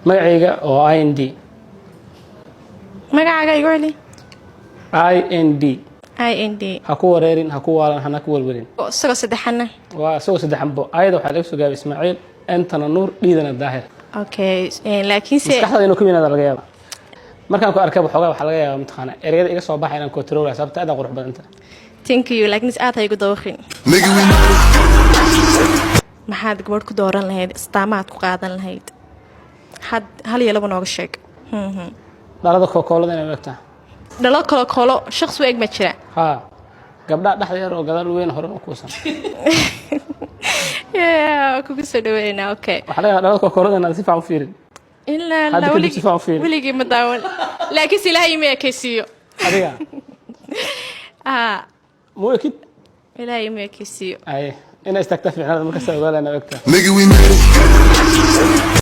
Magacayga oo IND. Magacaaga igu celi. IND. IND. Ha ku wareerin, ha ku waalan, hana ku welwelin. Isagoo saddexana. Waa isagoo saddexanbo. Ayada waxaa laga soo gaabay Ismaaciil, N-tana Nuur, D-dana Daahir. Okay, laakiinse Maskaxdaada inuu ka weynaada laga yaaba. Markaan ku arkaba xoogaa waxaa laga yaaba, mataqaana, ereyada iga soo baxay inaan control, sababta aad qurux badanta. Thank you, laakiinse aad ha igu dawaqin. Nigga, we Maxaad gabadh ku dooran lahayd, astaamahaad ku qaadan lahayd? Had hal iyo laba nooga sheeg. Dhalada Coca-Colada inay u egtaa. Dhalo kalo kolo shaqsi u eg ma jira? Haa, gabdhaha dhexda yar oo gadaal weyn, horena kuusan. Yeah, kugu soo dhaweynaa. Okay. Waxaa laga yaaba dhalada Coca-Colada inaad si fiican u fiirin. Ilaa Hadda la kadib si fiican u fiiri. Weligii ma daawan, laakiinse Ilaahay ima ekaysiiyo. Adiga? Ah. Muu ekid? Ilaahay ima ekaysiiyo. Ay, inaa istaagta fiicnaada markasta ogaala inaa egtaa. Nigga, we made it.